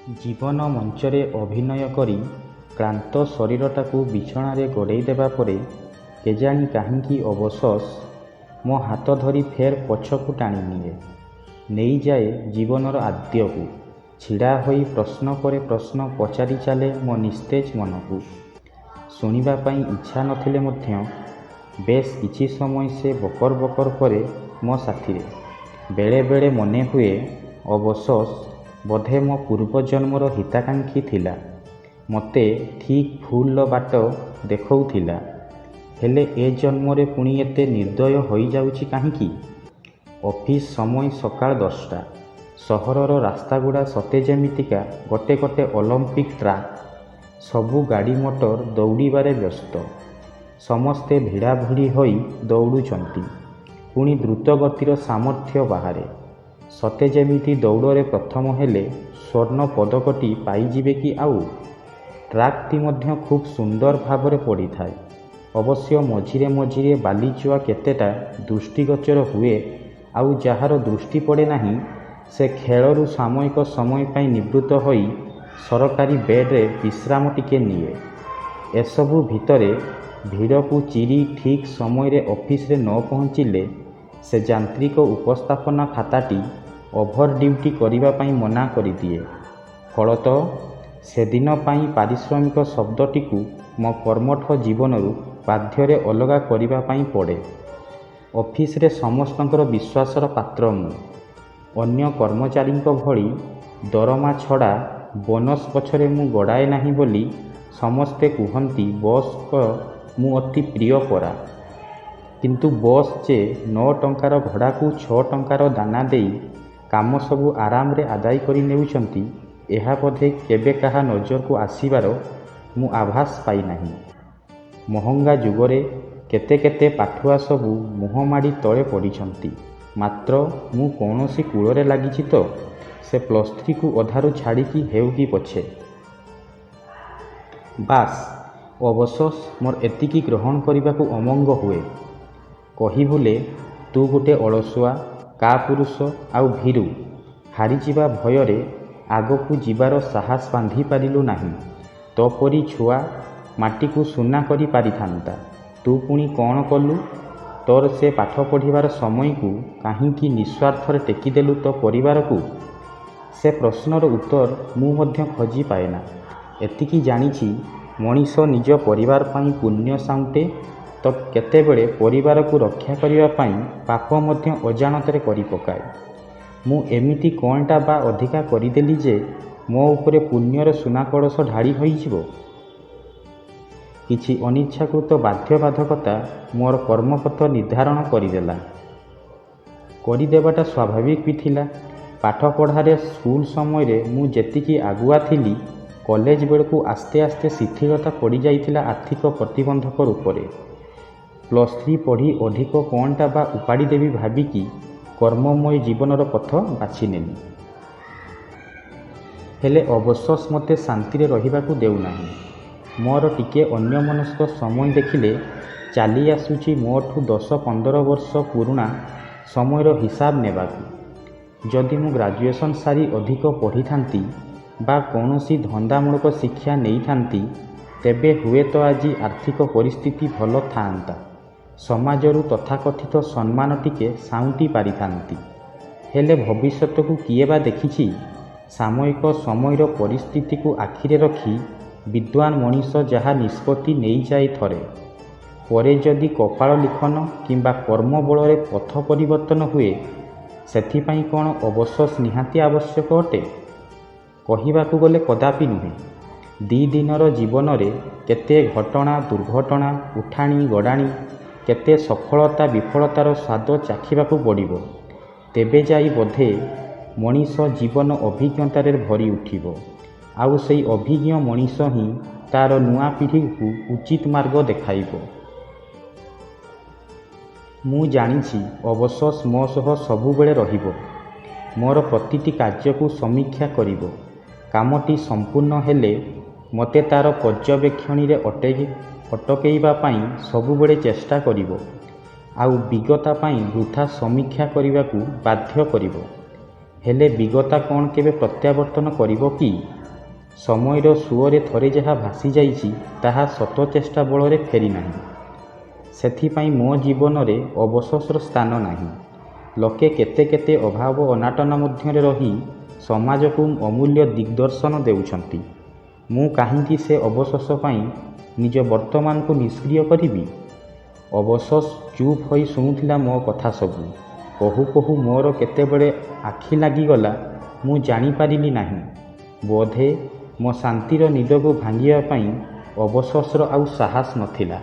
ଜୀବନ ମଞ୍ଚରେ ଅଭିନୟ କରି କ୍ଳାନ୍ତ ଶରୀରଟାକୁ ବିଛଣାରେ ଗଡ଼େଇ ଦେବା ପରେ କେଜାଣି କାହିଁକି ଅବଶୋଷ ମୋ ହାତ ଧରି ଫେର୍ ପଛକୁ ଟାଣିନିଏ। ନେଇଯାଏ ଜୀବନର ଆଦ୍ୟକୁ। ଛିଡ଼ା ହୋଇ ପ୍ରଶ୍ନ ପରେ ପ୍ରଶ୍ନ ପଚାରି ଚାଲେ ମୋ ନିସ୍ତେଜ ମନକୁ। ଶୁଣିବା ପାଇଁ ଇଚ୍ଛା ନଥିଲେ ମଧ୍ୟ ବେଶ୍ କିଛି ସମୟ ସେ ବକର ବକର କରେ ମୋ ସାଥିରେ। ବେଳେ ବେଳେ ମନେହୁଏ, ଅବଶୋଷ ବୋଧେ ମୋ ପୂର୍ବ ଜନ୍ମର ହିତାକାଂକ୍ଷୀ ଥିଲା। ମୋତେ ଠିକ୍ ଭୁଲର ବାଟ ଦେଖଉଥିଲା। ହେଲେ ଏ ଜନ୍ମରେ ପୁଣି ଏତେ ନିର୍ଦ୍ଦୟ ହୋଇଯାଉଛି କାହିଁକି? ଅଫିସ ସମୟ ସକାଳ 10ଟା। ସହରର ରାସ୍ତାଗୁଡ଼ା ସତେ ଯେମିତିକା ଗୋଟେ ଗୋଟେ ଅଲିମ୍ପିକ୍ ଟ୍ରାକ୍। ସବୁ ଗାଡ଼ି ମଟର ଦୌଡ଼ିବାରେ ବ୍ୟସ୍ତ। ସମସ୍ତେ ଭିଡ଼ାଭିଡ଼ି ହୋଇ ଦୌଡ଼ୁଛନ୍ତି। ପୁଣି ଦ୍ରୁତ ଗତିର ସାମର୍ଥ୍ୟ ବାହାରେ। ସତେ ଯେମିତି ଦୌଡ଼ରେ ପ୍ରଥମ ହେଲେ ସ୍ୱର୍ଣ୍ଣ ପଦକଟି ପାଇଯିବେ କି ଆଉ! ଟ୍ରାକ୍‌ଟି ମଧ୍ୟ ଖୁବ୍ ସୁନ୍ଦର ଭାବରେ ପଡ଼ିଥାଏ। ଅବଶ୍ୟ ମଝିରେ ମଝିରେ ବାଲିଚୁଆ କେତେଟା ଦୃଷ୍ଟିଗୋଚର ହୁଏ ଆଉ ଯାହାର ଦୃଷ୍ଟି ପଡ଼େ ନାହିଁ, ସେ ଖେଳରୁ ସାମୟିକ ସମୟ ପାଇଁ ନିବୃତ୍ତ ହୋଇ ସରକାରୀ ବେଡ୍‌ରେ ବିଶ୍ରାମ ଟିକେ ନିଏ। ଏସବୁ ଭିତରେ ଭିଡ଼କୁ ଚିରି ଠିକ୍ ସମୟରେ ଅଫିସରେ ନ ପହଞ୍ଚିଲେ ସେ ଯାନ୍ତ୍ରିକ ଉପସ୍ଥାପନା ଖାତାଟି ଓଭର ଡ୍ୟୁଟି କରିବା ପାଇଁ ମନା କରିଦିଏ। ଫଳତଃ ସେଦିନ ପାଇଁ ପାରିଶ୍ରମିକ ଶବ୍ଦଟିକୁ ମୋ କର୍ମଠ ଜୀବନରୁ ବାଧ୍ୟରେ ଅଲଗା କରିବା ପାଇଁ ପଡ଼େ। ଅଫିସରେ ସମସ୍ତଙ୍କର ବିଶ୍ୱାସର ପାତ୍ର ମୁଁ। ଅନ୍ୟ କର୍ମଚାରୀଙ୍କ ଭଳି ଦରମା ଛଡ଼ା ବୋନସ୍ ପଛରେ ମୁଁ ଗୋଡ଼ାଏ ନାହିଁ ବୋଲି ସମସ୍ତେ କୁହନ୍ତି ବସ୍‌ଙ୍କ ମୁଁ ଅତି ପ୍ରିୟ ପରା! କିନ୍ତୁ ବସ୍ ଯେ 9 ଟଙ୍କାର ଘୋଡ଼ାକୁ 6 ଟଙ୍କାର ଦାନା ଦେଇ କାମ ସବୁ ଆରାମରେ ଆଦାୟ କରି ନେଉଛନ୍ତି, ଏହା ବୋଧେ କେବେ କାହା ନଜରକୁ ଆସିବାର ମୁଁ ଆଭାସ ପାଇନାହିଁ। ମହଙ୍ଗା ଯୁଗରେ କେତେ କେତେ ପାଠୁଆ ସବୁ ମୁହଁମାଡ଼ି ତଳେ ପଡ଼ିଛନ୍ତି, ମାତ୍ର ମୁଁ କୌଣସି କୂଳରେ ଲାଗିଛି ତ, ସେ ପ୍ଲସ୍ ଥ୍ରୀକୁ ଅଧାରୁ ଛାଡ଼ିକି ହେଉ କି ପଛେ। ବାସ୍, ଅବଶୋଷ ମୋର ଏତିକି ଗ୍ରହଣ କରିବାକୁ ଅମଙ୍ଗ ହୁଏ। କହିବୁଲେ, ତୁ ଗୋଟେ ଅଳସୁଆ, କାପୁରୁଷ ଆଉ ଭୀରୁ। ହାରିଯିବା ଭୟରେ ଆଗକୁ ଯିବାର ସାହସ ବାନ୍ଧି ପାରିଲୁ ନାହିଁ। ତୋ ପରି ଛୁଆ ମାଟିକୁ ସୁନା କରି ପାରିଥାନ୍ତା। ତୁ ପୁଣି କ'ଣ କଲୁ? ତୋର ସେ ପାଠ ପଢ଼ିବାର ସମୟକୁ କାହିଁକି ନିଃସ୍ୱାର୍ଥରେ ଟେକିଦେଲୁ ତୋ ପରିବାରକୁ? ସେ ପ୍ରଶ୍ନର ଉତ୍ତର ମୁଁ ମଧ୍ୟ ଖୋଜି ପାଏନା। ଏତିକି ଜାଣିଛି, ମଣିଷ ନିଜ ପରିବାର ପାଇଁ ପୁଣ୍ୟ ସାଉଁଟେ ତ କେତେବେଳେ ପରିବାରକୁ ରକ୍ଷା କରିବା ପାଇଁ ପାପ ମଧ୍ୟ ଅଜାଣତରେ କରିପକାଏ। ମୁଁ ଏମିତି କ'ଣଟା ବା ଅଧିକା କରିଦେଲି ଯେ ମୋ ଉପରେ ପୁଣ୍ୟର ସୁନା କଳସ ଢାଳି ହୋଇଯିବ? କିଛି ଅନିଚ୍ଛାକୃତ ବାଧ୍ୟବାଧକତା ମୋର କର୍ମପଥ ନିର୍ଦ୍ଧାରଣ କରିଦେଲା। କରିଦେବାଟା ସ୍ୱାଭାବିକ ବି ଥିଲା। ପାଠପଢ଼ାରେ ସ୍କୁଲ ସମୟରେ ମୁଁ ଯେତିକି ଆଗୁଆ ଥିଲି, କଲେଜ ବେଳକୁ ଆସ୍ତେ ଆସ୍ତେ ଶିଥିଳତା ପଡ଼ିଯାଇଥିଲା ଆର୍ଥିକ ପ୍ରତିବନ୍ଧକ ରୂପରେ। ପ୍ଲସ୍ ଥ୍ରୀ ପଢ଼ି ଅଧିକ କ'ଣଟା ବା ଉପାଡ଼ିଦେବି ଭାବିକି କର୍ମମୟ ଜୀବନର ପଥ ବାଛିନେଲି। ହେଲେ ଅବଶୋଷ ମୋତେ ଶାନ୍ତିରେ ରହିବାକୁ ଦେଉନାହିଁ। ମୋର ଟିକେ ଅନ୍ୟମନସ୍କ ସମୟ ଦେଖିଲେ ଚାଲିଆସୁଛି ମୋଠୁ 10-15 ବର୍ଷ ପୁରୁଣା ସମୟର ହିସାବ ନେବାକୁ। ଯଦି ମୁଁ ଗ୍ରାଜୁଏସନ୍ ସାରି ଅଧିକ ପଢ଼ିଥାନ୍ତି ବା କୌଣସି ଧନ୍ଦାମୂଳକ ଶିକ୍ଷା ନେଇଥାନ୍ତି, ତେବେ ହୁଏତ ଆଜି ଆର୍ଥିକ ପରିସ୍ଥିତି ଭଲ ଥାଆନ୍ତା। ସମାଜରୁ ତଥାକଥିତ ସମ୍ମାନ ଟିକେ ସାଉଁଟି ପାରିଥାନ୍ତି। ହେଲେ ଭବିଷ୍ୟତକୁ କିଏ ବା ଦେଖିଛି? ସାମୟିକ ସମୟର ପରିସ୍ଥିତିକୁ ଆଖିରେ ରଖି ବିଦ୍ୱାନ ମଣିଷ ଯାହା ନିଷ୍ପତ୍ତି ନେଇଯାଏ ଥରେ, ପରେ ଯଦି କପାଳ ଲିଖନ କିମ୍ବା କର୍ମ ବଳରେ ପଥ ପରିବର୍ତ୍ତନ ହୁଏ, ସେଥିପାଇଁ କ'ଣ ଅବଶୋଷ ନିହାତି ଆବଶ୍ୟକ ଅଟେ? କହିବାକୁ ଗଲେ କଦାପି ନୁହେଁ। ଦି'ଦିନର ଜୀବନରେ କେତେ ଘଟଣା ଦୁର୍ଘଟଣା, ଉଠାଣି ଗଡ଼ାଣି, କେତେ ସଫଳତା ବିଫଳତାର ସ୍ୱାଦ ଚାଖିବାକୁ ପଡ଼ିବ, ତେବେ ଯାଇ ବୋଧେ ମଣିଷ ଜୀବନ ଅଭିଜ୍ଞତାରେ ଭରି ଉଠିବ। ଆଉ ସେଇ ଅଭିଜ୍ଞ ମଣିଷ ହିଁ ତା'ର ନୂଆ ପିଢ଼ିକୁ ଉଚିତ ମାର୍ଗ ଦେଖାଇବ। ମୁଁ ଜାଣିଛି, ଅବଶୋଷ ମୋ ସହ ସବୁବେଳେ ରହିବ। ମୋର ପ୍ରତିଟି କାର୍ଯ୍ୟକୁ ସମୀକ୍ଷା କରିବ। କାମଟି ସମ୍ପୂର୍ଣ୍ଣ ହେଲେ ମୋତେ ତା'ର ପର୍ଯ୍ୟବେକ୍ଷଣୀରେ ଅଟକେଇବା ପାଇଁ ସବୁବେଳେ ଚେଷ୍ଟା କରିବ। ଆଉ ବିଗତା ପାଇଁ ବୃଥା ସମୀକ୍ଷା କରିବାକୁ ବାଧ୍ୟ କରିବ। ହେଲେ ବିଗତା କ'ଣ କେବେ ପ୍ରତ୍ୟାବର୍ତ୍ତନ କରିବ କି? ସମୟର ସୁଅରେ ଥରେ ଯାହା ଭାସିଯାଇଛି ତାହା ଶତଚେଷ୍ଟା ବଳରେ ଫେରିନାହିଁ। ସେଥିପାଇଁ ମୋ ଜୀବନରେ ଅବଶୋଷର ସ୍ଥାନ ନାହିଁ। ଲୋକେ କେତେ କେତେ ଅଭାବ ଅନାଟନ ମଧ୍ୟରେ ରହି ସମାଜକୁ ଅମୂଲ୍ୟ ଦିଗ୍ଦର୍ଶନ ଦେଉଛନ୍ତି। ମୁଁ କାହିଁକି ସେ ଅବଶୋଷ ପାଇଁ ନିଜ ବର୍ତ୍ତମାନକୁ ନିଷ୍କ୍ରିୟ କରିବି? ଅବଶୋଷ ଚୁପ୍ ହୋଇ ଶୁଣୁଥିଲା ମୋ କଥା ସବୁ। କହୁ କହୁ ମୋର କେତେବେଳେ ଆଖି ଲାଗିଗଲା ମୁଁ ଜାଣିପାରିଲି ନାହିଁ। ବୋଧେ ମୋ ଶାନ୍ତିର ନିଦକୁ ଭାଙ୍ଗିବା ପାଇଁ ଅବଶୋଷର ଆଉ ସାହସ ନଥିଲା।